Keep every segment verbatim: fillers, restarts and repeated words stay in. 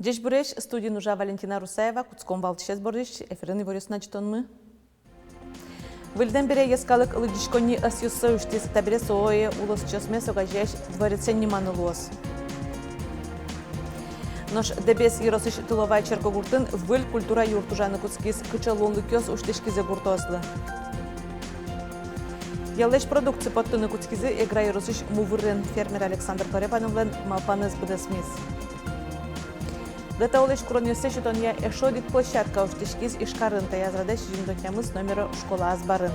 Ӟечбуресь! Студиын ужа Валентина Русаева. Кутском валтӥсез бордысь. Эфирын иворъёсын адӟытонмы. Выльдэм бере йӧскалык лыдӟиськонни ӧсъёссэ усьтӥз. Табере сое улосчиосмес огазеясь дворецен ниманы луоз. Нош Дэбес ёросысь Тыловай черкогуртын выль культура юрт ужаны кутскиз. Кыӵе луонлыкъёс усьтӥськизы гуртоослы? Яллэсь продукци поттыны кутскизы Эгра ёросысь Мувырын. Фермер Александр Корепановлэн малпанэз быдэсмиз. ГТО-лэсь куронъёссэ сётонъя эшшо одӥг площадка усьтӥськиз Ижкарын. Таяз радэ сизьымдон тямыс номеро школа азбарын.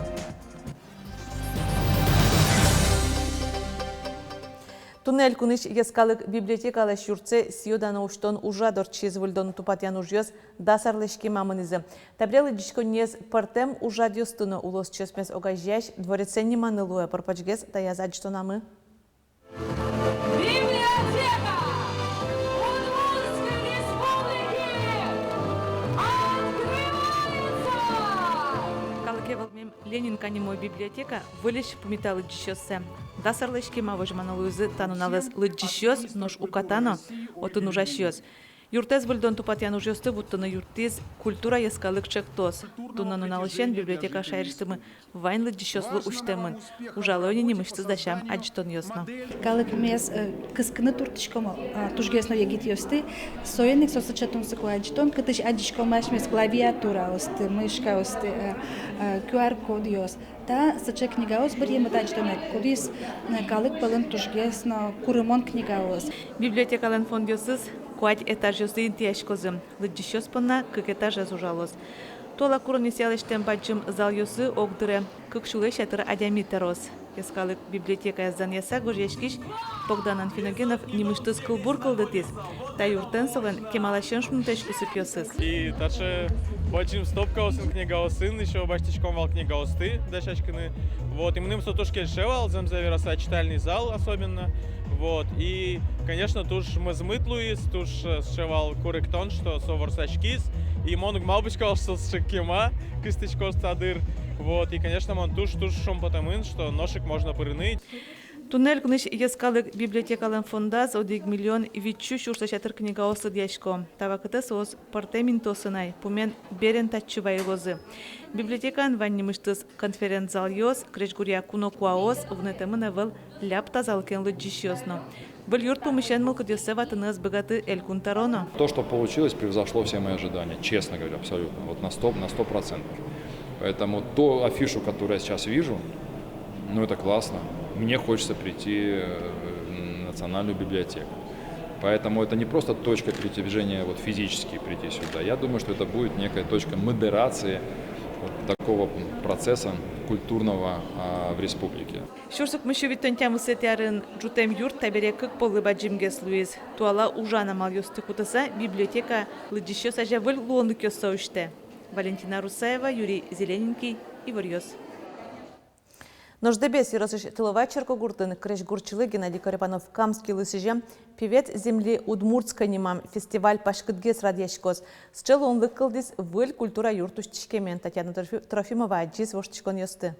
Туннэ элькунысь йӧскалык библиотекалэсь юртсэ сӥё-дано усьтон ужрад ортчиз. Выльдон-тупатъян ужъёс дас арлэсь кема мынӥзы. Табере лыдӟиськонниез пӧртэм ужрадъёсты но улосчиосмес огазеясь дворецен ниманы луэ. Пыр-почгес таяз адӟытонамы. Библиотека Удмуртской Республики открывается! Калыке вӧлмем Ленинка нимо библиотека выльысь пумита лыдӟисьёссэ. Дас арлэсь кема возьмано луизы та нуналэз лыдӟисьёс, нош уката но отын ужасьёс. Юртэз выльдон-тупатъян ужъёсты вуттыны юрттӥз «Культура» йӧскалык ӵектос. Туннэ нуналысен библиотека шаерысьтымы вань лыдӟисьёслы усьтэмын. Ужало ини нимысьтыз дасям адӟытонъёс но. Калыкмес, э, кыскыны туртӥськом, а, тужгес но егитъёсты, соин ик со сыӵе тунсыко адӟытон, кытысь адӟиськом асьмес клавиатураосты, мышкаосты, э, э, QR-кодъёс. Та сыӵе книгаос быръемыт адӟытонэ, кудӥз, э, калык пӧлын тужгес но курымон книгаос. Библиотекалэн фондъёсыз куать этажъёсы интыяськозы. Лыдӟисьёс понна кык этажез ужалоз. Туала куронъёсъя лэсьтэм бадӟым залъёсы огдыре кык сюлэсь ятыр адями тыроз. Йӧскалык библиотекаез данъяса гожъяськись Богдан Анфиногенов нимысьтыз кылбур кылдытӥз. Та юртэн солэн кемаласен шунытӥськисьёсыз. И таӵе бадӟым стопкаосын книгаосын ещё басьтӥськом вал книгаосты дасяськыны. Вот, и мыным со туж кельше вал, зэмзэ вераса, читальный зал особенно. Вот, и, конечно, туж мӧзмыт луиз, туж, э, сыӵе вал куректон, что со ворсаськиз, и мон уг малпаськы вал, что сыӵе кема кыстӥськоз та дыр. Вот, и, конечно, мон туж-туж шумпотэмын, что нош ик можно пырыны. Туннэ элькунысь йӧскалык библиотекалэн фондаз одӥг миллион витьсю сюрслэсь ятыр книгаос лыдъясько. Та вакытэ соос пӧртэм интыосын ай, пумен берен татчы вайылозы. Библиотекаын вань нимысьтыз конференц-залъёс, крезьгуръя куно куаос, вунэтэмын ӧвӧл ляб тазалыкен лыдӟисьёс но. Выль юрт пумысен мылкыдъёссэ ватыны ӧз быгаты элькун тӧро но. То, что получилось, превзошло все мои ожидания, честно говоря, абсолютно. Вот на сто, на сто процентов. Поэтому ту афишу, которую я сейчас вижу, ну, это классно. Мне хочется прийти, э, в Национальную библиотеку. Поэтому это не просто точка притяжения, вот физически прийти сюда. Я думаю, что это будет некая точка модерации вот такого процесса культурного, а, в республике. Сюрс укмыссю витьтон тямысэтӥ арын ӝутэм юрт табере кык поллы бадӟымгес луиз. Туала ужан амалъёсты кутыса, библиотека лыдӟисьёс азе выль луонлыкъёссэ усьтэ. Валентина Русаева, Юрий Зелененький, «Иворъёс». Нош Дэбес ёросысь Тыловай черкогуртын крезьгурчилы Геннадий Корепанов-Камскийлы сӥзем «Певец земли Удмуртской» нимам фестиваль паськытгес радъяськоз. Сыӵе луонлык кылдӥз выль культура юрт усьтӥськемен. Татьяна Трофи-, Трофимова адӟиз воштӥськонъёсты.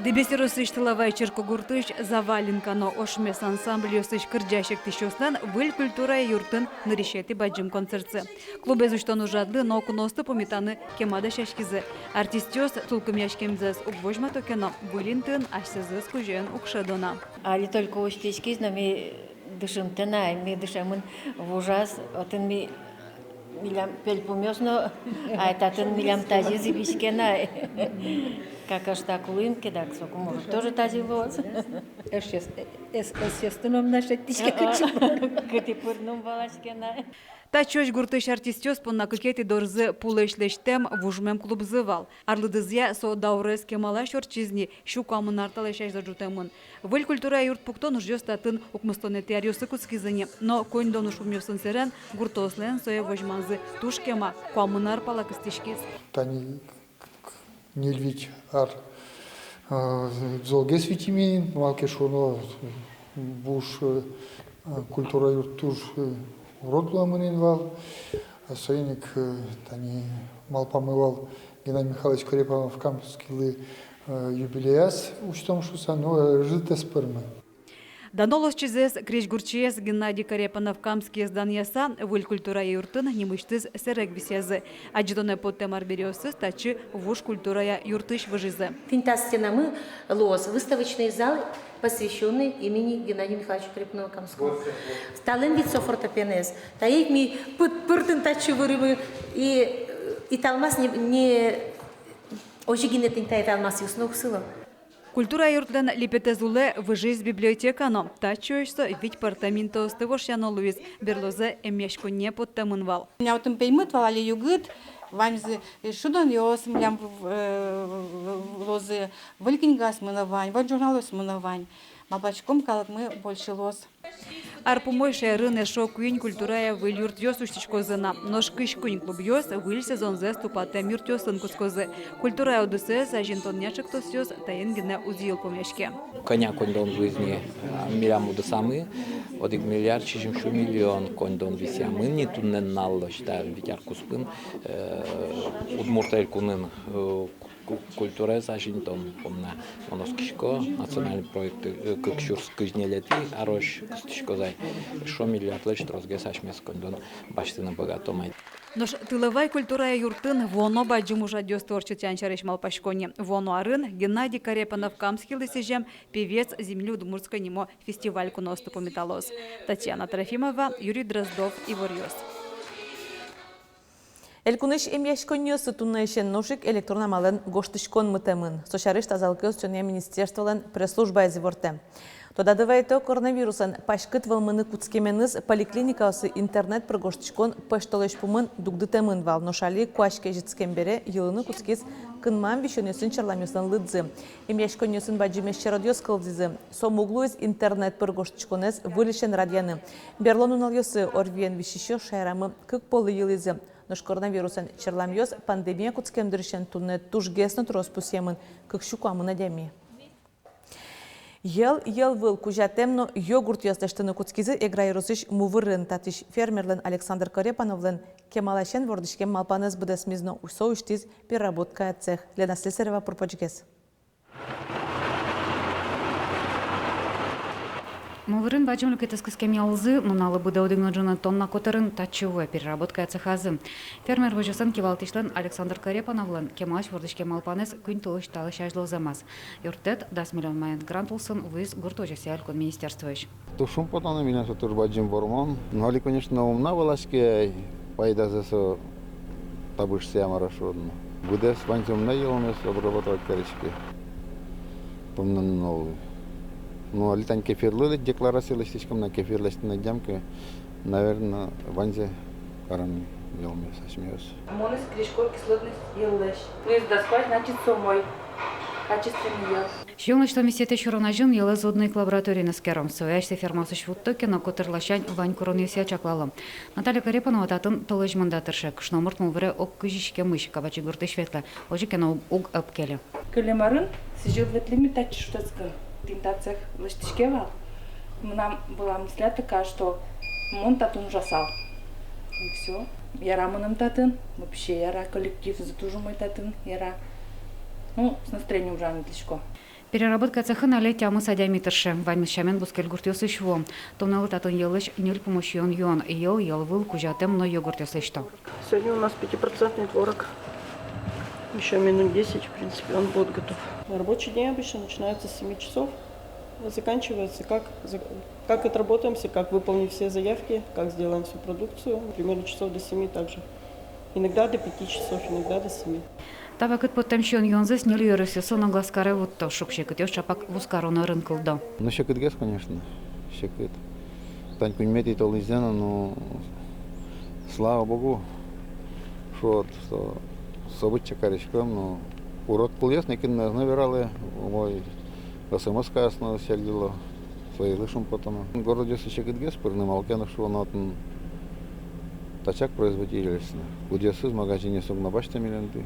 Дэбес ёросысь Тыловай черкогуртысь «Завалинка» но «Ошмес» ансамбльёсысь кырӟась-эктӥсьёслэн выль культура юртын нырысетӥ бадӟым концертсы. Клубез усьтон ужрадлы но куноосты пумитаны кема дасяськизы. Артистъёс тулкымъяськемзэс уг возьмато ке но, выль интыын асьсэзэс кузёен уг шӧдо на. Али только усьтӥськиз, но ми дышымтэ на, ми дышемын вужаз, отын ми, милям пельпумъёс но, ай, татын милям тазьы зӥбиське на. Как аш так улӥм ке, дак соку, может, тоже тазьы луоз. Эшъёс, эс-, эсъёсты но ум на шедьтӥське, кытчы пыр-, кытӥ пырны ум валаське на. Та ӵоже гуртысь артистъёс понна кыкетӥ дорзы пулэсь лэсьтэм, вужмем клубзы вал. Арлыдызъя со даурез кемалась ортчиз ни, сю куамын ар талэсь азьло ӝутэмын. Выль культура юрт пуктон ужъёс татын укмыстонэтӥ аръёсы кутскизы ни, но коньдон ужпумъёсын сэрен гуртоослэн сое возьманзы туж кема, куамын ар пала кыстӥськиз. Тани ньыль-вить ар, э, золгес витимы, малы ке шуоно, буш, э, культура юрт туж, э, урод луэмын ини вал. Соин ик, э, тани малпамы вал Геннадий Михайлович Корепанов-Камскийлы, э, юбилеяз усьтом шуыса, но, э, ӧжыт ӧз пӧрмы. Дано улосчизэс, крезьгурчиез Геннадий Корепанов-Камскиез данъяса, выль культурая юртын нимысьтыз сэрег висъязы. Адӟытонэ поттэм арбериосыз татчы вуж культурая юртысь выжизы. Тӥни та стенамы луоз выставочный зал, посвящённый имени Геннадия Михайловича Корепанова-Камского. Талэн вить со фортепианоез. Таиз ми пыд пыртын татчы вырымы, и, и талмас не, не, озьы гинэ тӥни та талмасъёс но уг сыло. Культура юртлэн липетэз улэ выжиз библиотека но. Татчыозь со вить пӧртэм интыосты вошъяно луиз, берлозэ эмъяськонние поттэмын вал. Милям отын пеймыт вал, али югыт, ваньзы, э, шудонъёс милям в-, э, в-, в-, луозы, выль книгаосмы но вань, выль журналъёсмы но вань. Малпаськом, калыкмы больше луоз. Ар пумозь шаерын эшшо куинь культурая выль юртъёс усьтӥськозы на. Нош кызь куинь клубъёс выль сезонзэс тупатэм юртъёсын кутскозы. Культурая удысэз азинтонъя ӵектосъёс таин гинэ уз йылпумъяське. Кӧня коньдон вуиз ни, а, милям удысамы, одӥг миллиард сизьым сю миллион коньдон висъямын ни туннэ нуналозь, та вить ар куспын, э, Удмурт Элькунын, э, ку-, культураез азинтон понна. Мон оскисько, национальный проект, э, кык сюрс кызь ньылетӥ арозь кыстӥськоз ай. Эшшо миллиардлэсь тросгес асьмеос коньдон басьтыны быгатом ай. Нош Тыловай культурая юртын вуоно бадӟым ужрадъёсты ортчытъян сярысь малпасько ни. Вуоно арын Геннадий Корепанов-Камскийлы сӥзем «Певец земли удмуртской» нимо фестиваль куноосты пумиталоз. Татьяна Трофимова, Юрий Дроздов, «Иворъёс». Элькунысь эмъяськонниосы туннэысен нош ик электрон амалэн гожтӥськон мытэмын. Со сярысь тазалыкез утёнъя министерстволэн пресс-службаез ивортэ. Тодады вайто, коронавирусэн паськыт вӧлмыны кутскеменыз поликлиникаосы интернет пыр гожтӥськон пӧсьтолэзь пумын дугдытэмын вал, нош али, куазь кезьытскем бере, йылыны кутскиз кынмам висёнъёсын черламъёслэн лыдзы. Эмъяськонниосын бадӟымесь черодъёс кылзӥзы. Со муг луиз интернет пыр гожтӥськонэз выльысен радъяны. Берло нуналъёсы ОРВИен висисьёс шаерамы кык полы йылӥзы. Нош коронавирусэн черламъёс пандемия кутскем дырысен туннэ тужгес но трос пусъемын, кык сю куамын адями. Йӧл, йӧлвыл кузятэм но йогуртъёс лэсьтыны кутскизы Эгра ёросысь Мувырын. Татысь фермерлэн Александр Корепановлэн кемаласен вордӥськем малпанэз быдэсмиз но со усьтӥз переработкая цех. Лена Слесарева пыр-почгес. Мувырын бадӟым люкетэз кыскем йӧлзы нуналы быдэ одӥг но ӝыны тонна котырын татчы вуэ, переработкая цехазы. Фермер возёсын кивалтӥсьлэн Александр Корепановлэн кемалась вордӥськем малпанэз куинь толэзь талэсь азьло зэмаз. Юрттэт дас миллион манет грант улсын вуиз гурт возёсъя элькун министерствоысь. Туж шумпотоно, милям со туж бадӟым вормон. Но али, конечно, ум но вылаське ай, пайдазэ со табышсэ, мар-а шуод но. Быдэс ваньзэ ум но йыломес обрабатывать кариське. Туннэ нуналлы. Ну, али тань кефирлы лэсь-, декларация лэсьтӥськом на, кефир лэсьтыны адӟам ке, наверно, ваньзэ каром йыломес асьмеос. Мон эскерисько кислотность йӧллэсь. Плюс дас куать, значит, со умой. Качественный йӧл. Сиён лэсьтон висъетэ сюрон азьын йӧлэз одно ик лабораториын эскеро. Сое асьсэ фермаосысь вутто ке но, котыр ласянь вань куронъёсъя чаклало. Наталья Корепанова татын толэзь мында тырше. Кышномурт Мувыре ог кызьы иськемысь, Кабачигуртысь ветлэ. Озьы ке но уг, уг ӧпкеле. Кылем арын сӥзьыл ветлӥм ми татчы шутэтскыны. Тӥни та цех лэсьтӥське вал. Мынам была мысля такая, что мон татын ужасал. И всё. Яра мыным татын. Вообще яра, коллективзы туж умой татын, яра. Ну, с настроением ужаны ветлӥсько. Переработка цехын али тямыс адями тырше. Ваньмыз сямен бускель гуртъёсысь вуо. Туннэлы татын йӧллэсь ньыль пумо сиён-юон: йӧл, йӧлвыл, кузятэм но йогуртъёс лэсьто. Сегодня у нас пятипроцентный творог. Ещё минут десять, в принципе, он будет готов. Рабочий день обычно начинается с семи часов, заканчивается, как, за-, как отработаемся, как выполним все заявки, как сделаем всю продукцию. Примерно часов до семи также. Иногда до пяти часов, иногда до семи. Та вакыт поттэм сиён-юонзэс ньыль ёросъёсын но глазкаре вутто. Шуг-секытъёс ӵапак вузкарон ӧрын кылдо. Ну, секытгес, конечно, секыт. Тань куиньметӥ толэзьзэ но, ну, слава богу, шуод, что со быдӟа кариськом, ну, урод кылъёс но кин но ӧз но вералэ, умой смс-каос но сельдыло. Соизлы шумпотоно. Городъёсы секытгес пырыны, малы ке шуоно, отын тачак производительёс но. Кудъёсыз магазинъёс уг но басьто милемды.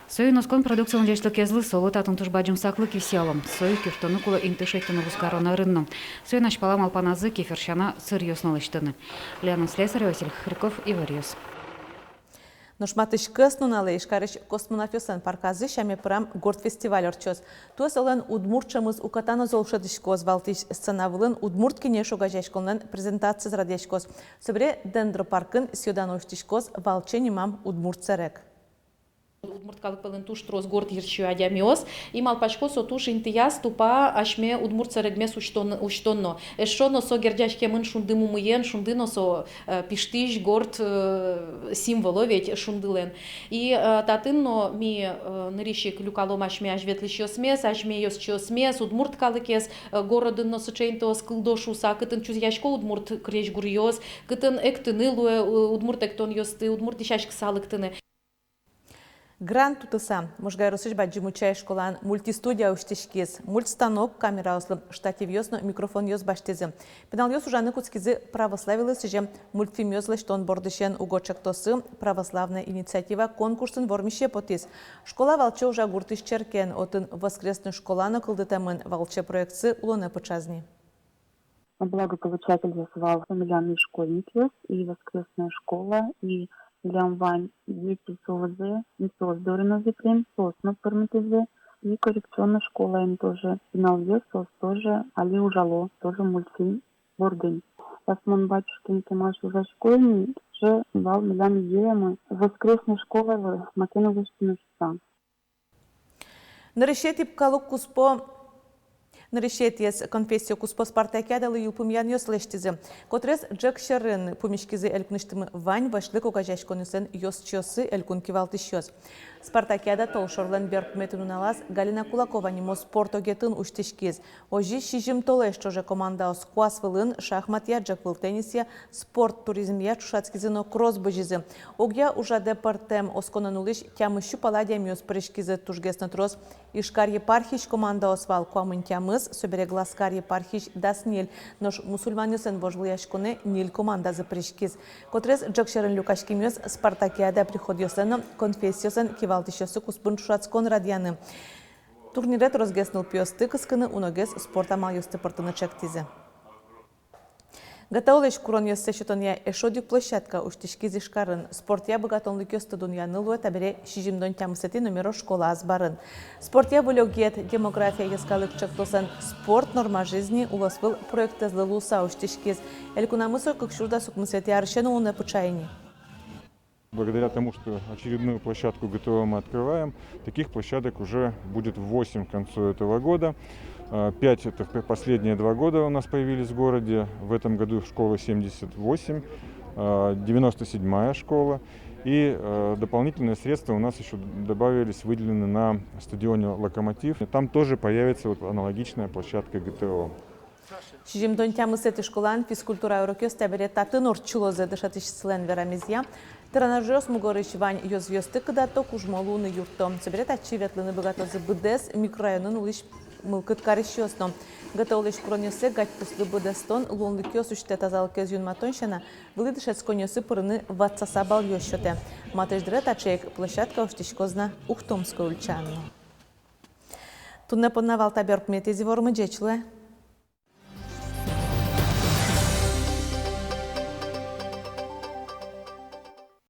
Соин оскон продукцилэн ӟечлыкезлы, солы татын туж бадӟым саклык висъяло. Со ик юрттыны кулэ инты шедьтыны вузкарон ӧрын но. Соин азьпала малпаназы кефир сяна сыръёс но лэсьтыны. Лена Слесарева, Василий Хохряков, «Иворъёс». Нош матысь кӧснуналэ Ижкарысь космонавтъёслэн парказы сяме пырам горд фестиваль ортчоз. Туэ солэн удмурт сямыз уката но зол шӧдӥськоз. Валтӥсь сцена вылын «Удмурт кенеш» огазеяськонлэн презентациез радъяськоз. Собере дендропаркын сӥё-дано усьтӥськоз валче нимам удмурт сэрег. Удмурт калык пӧлын туж трос горд йырсиё адямиос. И малпасько, со туж интыяз тупа асьме удмурт сэрегмес усьтон-, усьтон но. Эшшо но со герӟаськемын шунды мумыен, шунды но со, э, пиштӥсь горд, э, символ, о ведь, шундылэн. И, э, татын но ми, э, нырысь ик люкалом асьме азьветлӥсьёсмес, асьме ёзчиосмес, удмурт калыкез, э, городын но сыӵе интыос кылдо шуыса, кытын чузъясько удмурт крезьгуръёс, кытын эктыны луэ, э, удмурт эктонъёсты, удмурт дӥсяськыса лыктыны. Грант утыса Можга ёросысь Бадӟым Учай школаын мультистудия усьтӥськиз. Мультстанок, камераослы штативъёс но микрофонъёс басьтӥзы. Пиналъёс ужаны кутскизы православилы сӥзем мультфильмъёс лэсьтон бордысен. Уго ӵектосы «Православная инициатива» конкурсын вормисе потӥз. Школа валче ужа гуртысь черкен, отын воскресной школа но кылдытэмын. Валче проектсы улонэ пыӵаз ни. Благополучательёс вал милям и школьникъёс, и воскресная школа, и милям вань дети со вӧзы, и соос доры но ветлӥм, соос но пӧрмытӥзы, и коррекционной школаын тоже пиналъёс, соос тоже али ужало, тоже мультфильм бордын. Асьмеос «Батюшкин Кемалысь» ужаськом, уже вал милям идеямы воскресной школалы маке но лэсьтыны шуыса. Нырысетӥ калык куспо, нырысетӥез конфессио куспо спартакиадалы йылпумъянъёс лэсьтӥзы. Котрес ӝӧк сьӧрын пумиськизы элькунысьтымы вань вӧсьлык огазеяськонъёслэн ёзчиоссы, элькун кивалтӥсьёс. Спартакиада толшорлэн берпуметӥ нуналаз Галина Кулакова нимо спорт огетын усьтӥськиз. Озьы сизьым толэзь ӵоже командаос куас вылын, шахматъя, ӝӧк выл теннисъя, спорт туризмъя ӵошатскизы но кросс бызизы. Огъя ужрадэ пӧртэм осконэн улӥсь тямыс сю пала адямиос пыриськизы. Тужгес но трос Ижкар епархиысь командаос вал, куамын тямыс, собере Глазкар епархиысь дас ньыль, нош мусульманъёслэн вожвылъяськонэ ньыль командазы пыриськиз. Котрес ӝӧк сьӧрын люкаськемъёс — спартакиада приходъёслэн но конфессиослэн кивалтӥсьёссы куспын ӵошатскон радъяны. Турнире тросгес нылпиосты кыскыны, уногес спорт амалъёсты пыртыны ӵектӥзы. ГТО-лэсь куронъёссэ сётонъя эшшо одӥг площадка усьтӥськиз Ижкарын. Спортъя быгатонлыкъёсты дунъяны луэ табере сизьымдон тямысэтӥ номеро школа азбарын. Спортъя выль огет «Демография» йӧскалык ӵектослэн «Спорт — норма жизни» улосвыл проектэзлы луыса усьтӥськиз. Элькунамы со кык сюрс дас укмысэтӥ арысен улонэ пыӵа ини. Благодаря тому, что очередную площадку ГТО мы открываем, таких площадок уже будет восемь к концу этого года. Э, пять — это в п-, последние два года у нас появились в городе. В этом году школа семьдесят восемь, э, девяносто седьмая школа. И, э, дополнительные средства у нас ещё добавились, выделены на стадионе «Локомотив». Там тоже появится вот аналогичная площадка ГТО. Сизьымдон тямысэтӥ школаын физкультура урокъёс табере татын ортчылозы. Дышетӥсьсылэн верамезъя, тренажёръёс мугорысь вань ёзъёсты кыдато, кужмо луыны юртто. Собере татчы ветлыны быгатозы быдэс микрорайонын улӥсь мылкыд карисьёс но. ГТО-лэсь куронъёссэ гадьпуслы быдэстон луонлыкъёс усьтэ. Тазалыкез юнматон сяна, вылӥ дышетсконъёсы пырыны ватсаса баллъёс сётэ. Матысь дыре таӵе ик площадка усьтӥськоз на Ухтомской ульчаын но. Туннэ понна вал та берпуметӥез ивормы. Ӟеч луэ.